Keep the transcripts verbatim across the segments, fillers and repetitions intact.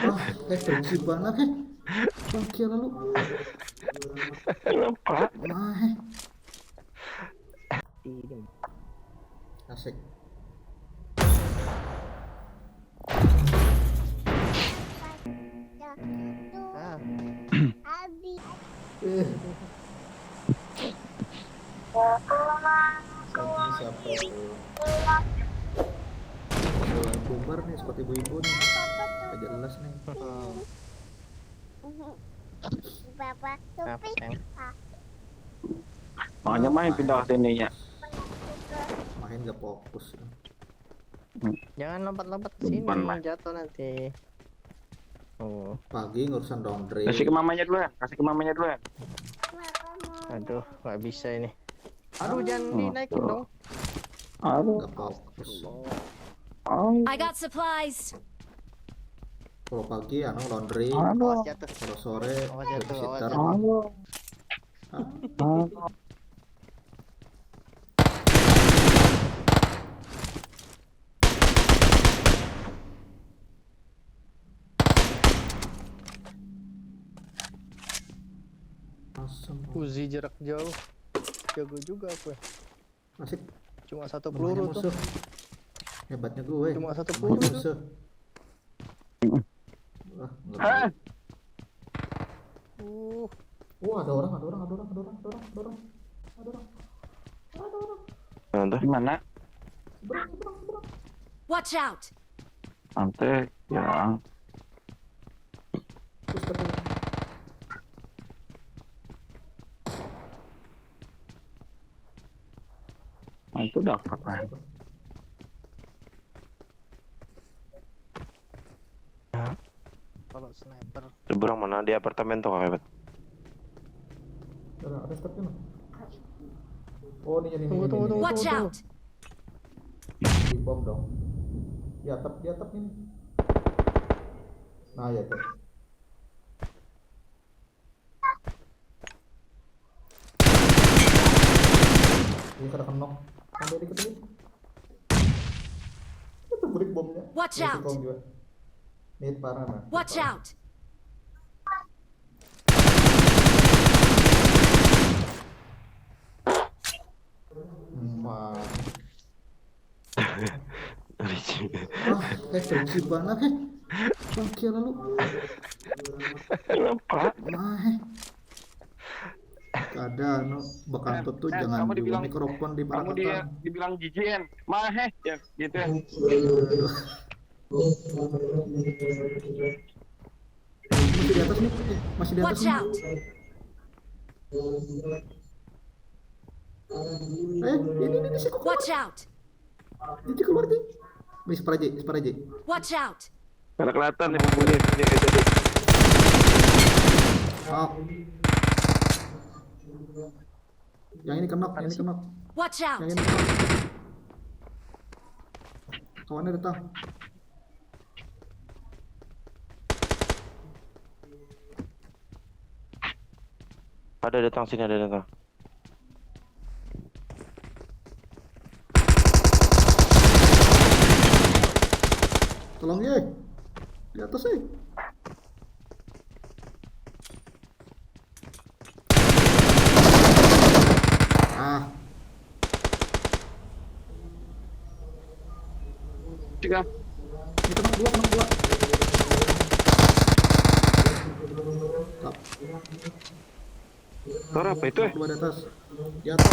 Wah, eh, benci banget, eh. Bangkia lalu. Kenapa? Nah, eh. Asik. Ah, Eh. Ini siapa tuh? Suara bumer nih, seperti ibu-ibu nih. Gak jelas nih. Bapak tuh Apa yang Makanya main pindah ke sininya. Main gak fokus. Jangan lompat-lompat ke sini, Beban lah. Jatuh nanti. Oh, Pagi ngurusan laundry. Kasih ke mamanya duluan, kasih ke mamanya duluan. Aduh, nggak bisa ini. Aduh, jangan dinaikin Aduh. Dong. Aduh. Gak fokus. Oh. I got supplies. Kalau pagi anu laundry. Aduh. Jatuh. Kalau sore Awas jatuh, awas babysitter. jatuh. Aduh. Aduh. Asem. Uzi jarak jauh. Jago juga aku ya. Asik. Cuma satu Lemahnya peluru tuh. Musuh. Hebatnya gue. Cuma satu Lemahnya peluru tuh. Musuh. Wah, ngeri. Hah? Uh, Wah, ada orang, ada orang, ada orang, ada orang, ada orang, ada orang, ada orang. Ada orang. Di mana? Seberang, seberang, seberang. Watch out! Nanti ya. Terus ketemu. Nah, itu dapat lah. Kalau sniper. Seberang mana di apartemen tuh, Kak? Ada, ada stepnya, Mas. Oh, ini, ini, Tunggu, ini, tunggu, ini. tunggu, Watch tunggu. Out! Di bom dong. Di atap, di atap ini. Nah, ya itu. Ini kada kenok. Sampai dikit lagi. Itu bulik bomnya. Watch Ini out! tikung juga. Ini parah, nah. Watch out! Emang. Lucu. Wah, eh, benci banget, eh. Bangkia lalu. Kenapa? Nah, eh. Kada, anu, bakantut tuh Eh, jangan kamu juga dibilang- mikrofon di Kamu dia parakatan. Dibilang jijian. Mah, eh, ya gitu. Masih di atas nih, eh, masih di atas Watch nih. Out! Eh, ini, ini, ini, si kok Watch out! Jiji keluar, Ji. Ini separa, Ji, separa, Ji. Watch out! Karena kelihatan nih, ini, ini, ini, ini. Oh. Yang ini kenok, yang ini kenok. Watch out! Yang ini kenok. Kawannya datang. Ada datang sini, ada datang. Tolong, ye. Di atas, eh. Ah, Tiga. ini kenok dua, kenok dua. Tap, Suara apa itu, eh? Dua di atas. Di atas.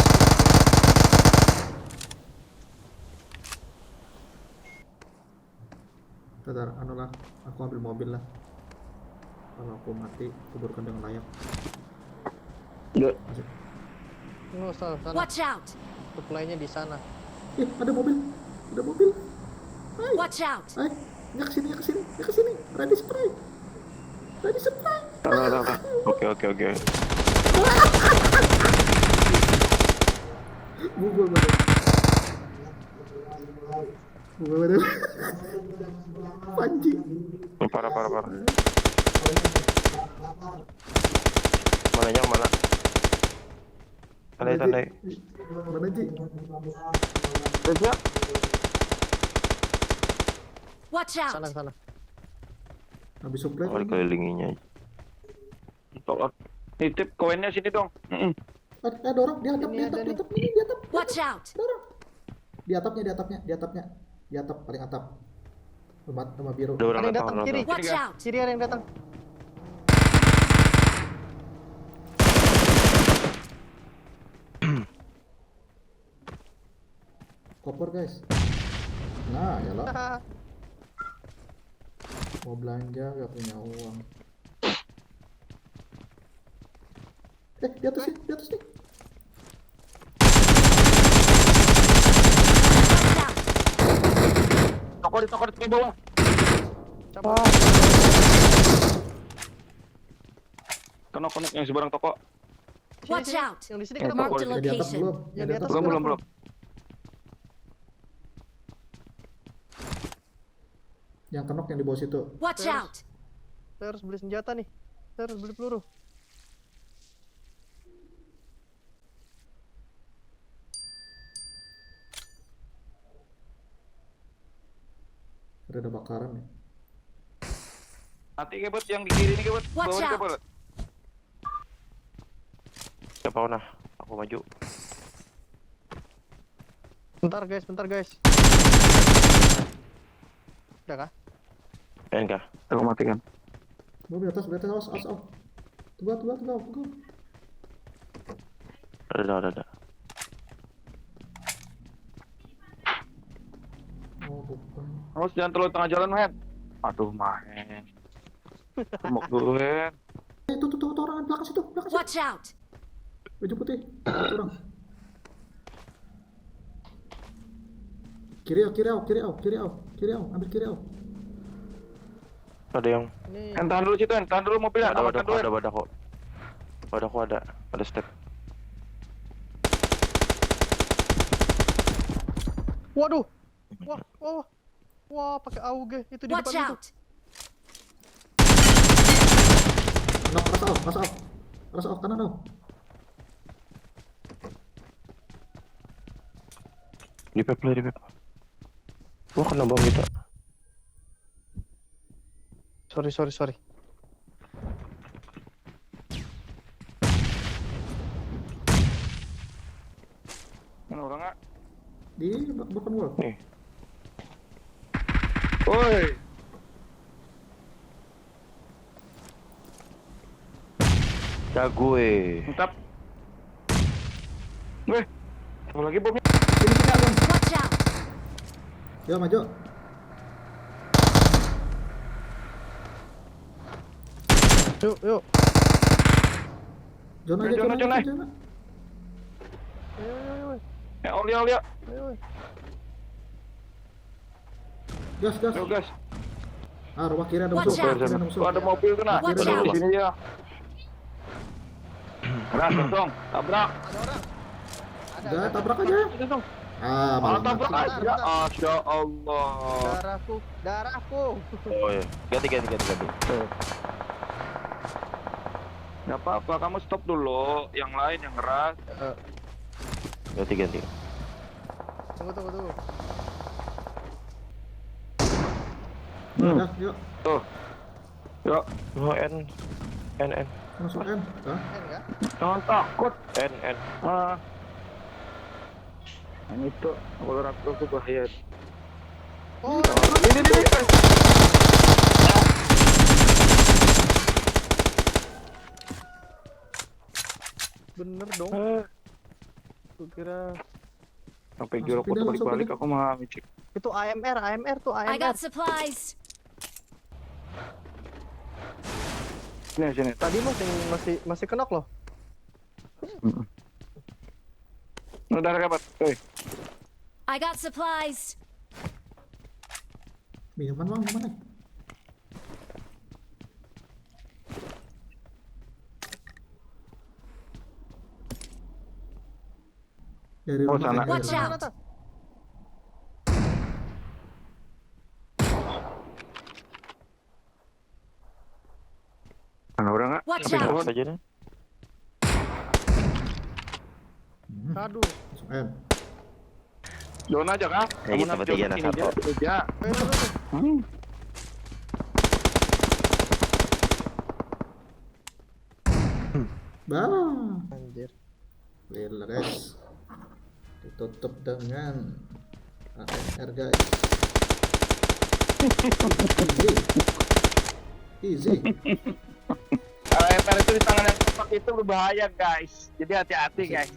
Bentar, anu lah, aku ambil mobil lah. Kalau aku mati, kuburkan dengan layak. Enggak. Masuk. Nggak usah sana. Watch out! Supply-nya di sana. Eh, ada mobil. Ada mobil. Hai, Watch out! hai. Ya ke sini, ya ke sini, ya ke sini. Ready spray. Ready spray. Tahu, tahu, tahu. Oke, oke, oke. Bubul banget. Bubul banget. Panji. Parah, parah, parah. Mananya mana? Tandai, tandai. Mana, Ji? Ada siap? Watch out! Sana, sana. Habis supply Kalau kan. Dikelilingi aja. Tolong. Nitip koinnya sini dong. Mm-mm. Ada, ada orang di atap, Ini di atap, ada di nih. atap, ini di atap. Watch out! Ada orang. Di atapnya, di atapnya, di atapnya. Di atap, paling atap. Rumah, rumah biru. Ada orang Ada yang datang, datang orang kiri. datang. Watch out! Kiri ada yang datang. Koper, guys. Nah, ya lah. Mau belanja gak punya uang. Eh, di atas nih, di atas nih. Toko di toko di toko bawah. Cabut. Kenok kenok yang seberang toko. Sini, Watch sini. out! Yang di sini Yang kenapa? Marked a toko. Yang di atap location. belum. Yang Yang di di atas atas Belum belum. Belum belum. Yang kenok yang di bawah situ. Watch out! Saya harus beli senjata nih. Saya harus beli peluru. Ada bakaran ya. Mati kebet yang di kiri ini kebet. Watch Bawah ini out. kebet. Siapa nah? Aku maju. Bentar guys, bentar guys. Udah kah? Enggak. Aku matikan. Belum di atas, di atas, awas, awas, awas. Tunggu, tunggu, tunggu, tunggu. Ada, ada, ada. Oh, bukan. Awas jangan terlalu tengah jalan, Hen. Aduh, main. Remuk dulu, Hen. Eh, itu tuh, tuh, tuh, orang belakang situ, belakang situ. Watch out! Baju putih, satu orang. Kiri au, kiri au, kiri au, kiri au, kiri au, ambil kiri au. Ada yang Ini Hen, tahan dulu situ, Hen. Tahan dulu mobilnya. ada, Amankan wadahku dulu, ada, Hen. wadahku. Wadahku ada, ada step. Waduh. Wah, wah, wah. Wah, pakai auge itu di Watch depan itu. Out! Knock, rasa off, rasa off. Rasa off, kanan off. Di pep lah, di pep. Wah, kena bom kita. Sorry, sorry, sorry. Mana orang, ah? Di bak-, bakon wall. Nih. Woi. Jago eh. Mantap. Weh. Apa lagi bomnya? Sini, sini, Abang. Watch out! Yo, maju. Yuk, yuk. Zona aja, Zona, zona, zona. Zona. Ayo, ayo, ayo. Ya, oli, oli, ya. Ayo, ayo. Gas, gas. Ayo, gas. Ah, rumah kiri ada Watch musuh. out. Rumah kiri ada musuh. Oh, ada mobil kena. Watch Ada out. di sini ya. Keras, kosong. Tabrak. Ada orang. Ada, Udah, ada. tabrak aja. Itu dong. Ah, Malah malah tabrak mati. aja. Masya Allah. Darahku, darahku. Oh iya. Ganti, ganti, ganti, ganti. Nggak apa-apa, kamu stop dulu. Yang lain yang ngeras. Eh, Ganti, ganti. Tunggu, tunggu, tunggu. Hmm. Udah, yuk. Tuh. Yuk. Oh, N. N, N. Masuk M. Hah? N kah? Jangan takut. N, N. Ah. Yang itu, kalau raptor tuh bahaya. Oh, Ini, ini, ini. Bener dong. Eh, Gue kira Sampai Langsung jorok pindah, putar langsung balik-balik pindah. Aku mah micik. Itu A M R, A M R tuh I A M R. Got supplies! Sini, sini. Tadi masih masih masih knock loh. Udah dapat. Hei. I got supplies! Minuman, Bang, minuman, eh. Dari Oh, rumah sana. tadi. Watch out! Mana orang, ah? Watch Di out. pohon. Saja nih. Hmm, Aduh. masuk M. Zona aja kah? Kayak gitu, Amun tiga zona dan sini satu. aja. Hmm. Bah, Anjir. beres. Ditutup dengan A M R, guys. Easy. Easy. Kalau A M R itu di tangan yang tepat itu berbahaya, guys. Jadi hati-hati, guys.